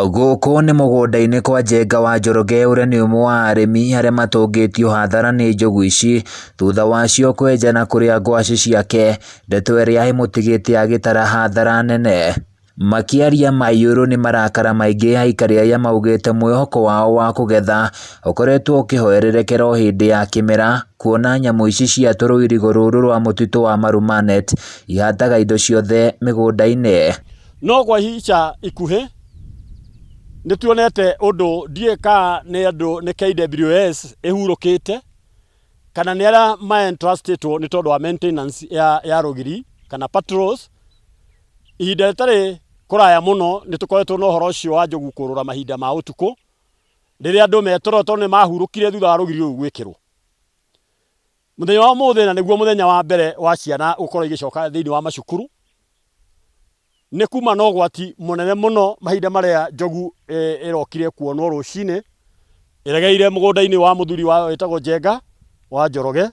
Gũkũ nĩ mũgũnda-inĩ kwa Njenga wa Njoroge ũrĩa nĩ ũmwe wa arĩmi arĩa matũngĩtio hathara nĩ njogu ici thutha wacio kwenja na kũrĩa ngwacĩ ciake, ndeto ĩrĩa ĩmũtigĩte agĩtara hathara nene. Makĩaria maiyũrwo nĩ marakara maingĩ aikari arĩa maugĩte mwĩhoko wao wa kũgetha ũkoretwo ũkĩhoererekera o hĩndĩ ya kĩmera kuona nyamũ ici cia rũirigo rũrũ rwa mũtitũ wa Marumanet ihataga indo ciothe mĩgũnda-inĩ. No kwa ica ikuhĩ nĩ tuonete ũndũ ndiũĩ kana nĩ andũ nĩ KWS ĩhurũkĩte kana nĩ arĩa ma entrustĩtwo nĩ tondũ wa maintenance ya rũgiri kana patrols. Ihinda rĩtarĩ kũraya mũno nĩ tũkoretwo na ũhoro ũcio wa njogu kũrũra mahinda ma ũtukũ rĩrĩa andũ me toro tondũ nĩ mahurũkire thutha wa rũgiri rũu gwĩkĩrwo. Mũthenya wa ũmũthĩ na nĩguo mũthenya wa mbere wa ciana gũkorwo igĩcoka thĩinĩ wa macukuru, nĩ kuma na ũgwati mũnene mũno mahinda marĩa njogu ĩrokire kuonwo rũcinĩ, ĩregeire mũgũnda-inĩ wa mũthuri wĩtagwo Njenga wa Njoroge,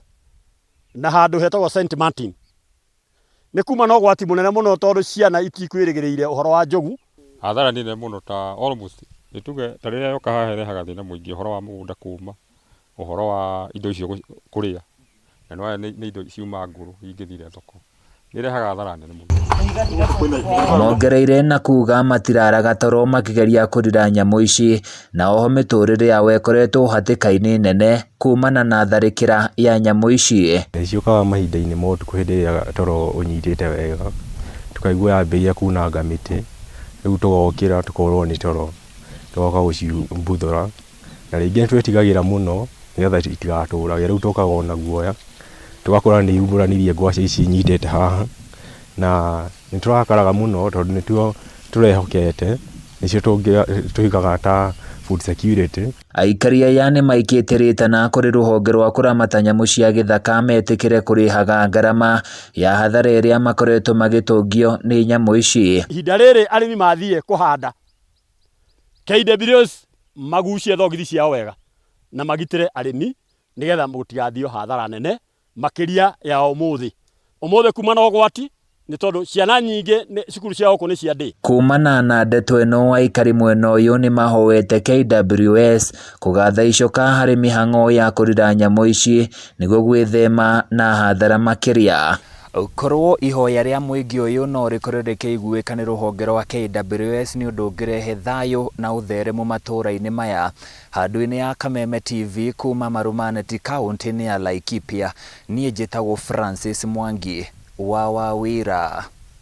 na handũ hetagwo Saint Martin. Nĩ kuma na ũgwati mũnene mũno tondũ ciana itikwĩrĩgĩrĩire ũhoro wa njogu. Hathara nĩ nene mũno ta almost nĩ tuge ta rĩrĩa yoka haha ĩrehaga thĩna mũingĩ ũhoro wa mũgũnda kũma, ũhoro wa indo icio kũrĩa, na nĩ wona nĩ indo ciuma ngũrũ ingĩthire thoko. Nĩ ĩrehaga hathara nene mũno. Mongereire na kuga matiraraga toro makĩgeria kũrira nyamũ ici na oho mĩtũrĩre yao ĩkoretwo hatĩka-inĩ nene kumana na tharĩkĩra ya nyamũ ici. Nĩ ciũkaga mahinda-inĩ ma ũtukũ hĩndĩ ĩrĩa toro ũnyitĩte wega, tũkaigua yambĩrĩria kunanga mĩtĩ, rĩu tũgokĩra tũkorwo nĩ toro, tũgoka gũcimbuthũra, na rĩngĩ nĩ twĩtigagĩra mũno nĩgetha itigatũrage, rĩu tũkaga ona guoya, tũgakora nĩ iumbũranirie ngwacĩ ici nyitĩte haha, na nĩ tũrakaraga mũno tondũ nĩtuo tũrehokete, nĩcio tũigaga ta food security. Aikari aya nĩ maikĩtie rĩtana kũrĩ rũhonge rwa kũramata nyamũ cia gĩthaka metĩkĩre kũrĩhaga ngarama ya hathara ĩrĩa makoretwo magĩtũngio nĩ nyamũ ici. Ihinda rĩrĩ arĩmi mathiĩ kũhanda, KWS magucie thogithi ciao wega na magitĩre arĩmi nĩgetha gũtigathio hathara nene makĩria ya ũmũthĩ. Ũmũthĩ kuma na ũgwati nĩ tondũ ciana nyingĩ cukuru cia gũkũ nĩ cia day. Kumana na ndeto ĩno aikari mwena ũyũ nĩ mahoete KWS kũgatha icoka harĩ mĩhang'o ya kũrira nyamũ ici nĩguo gwĩthema na hathara makĩria. Korwo ihoya rĩa mũingĩ ũyũ no rĩkorwo rĩkĩiguĩka nĩ rũhonge rwa KWS nĩ ũndũ ũngĩrehe thayũ na ũtheremu matũũra-inĩ maya. Handũ-inĩ ya Kameme TV kuma Marumaneti kaũntĩ-inĩ ya Laikipia, niĩ njĩtagwo Francis Mwangi wa Wawira.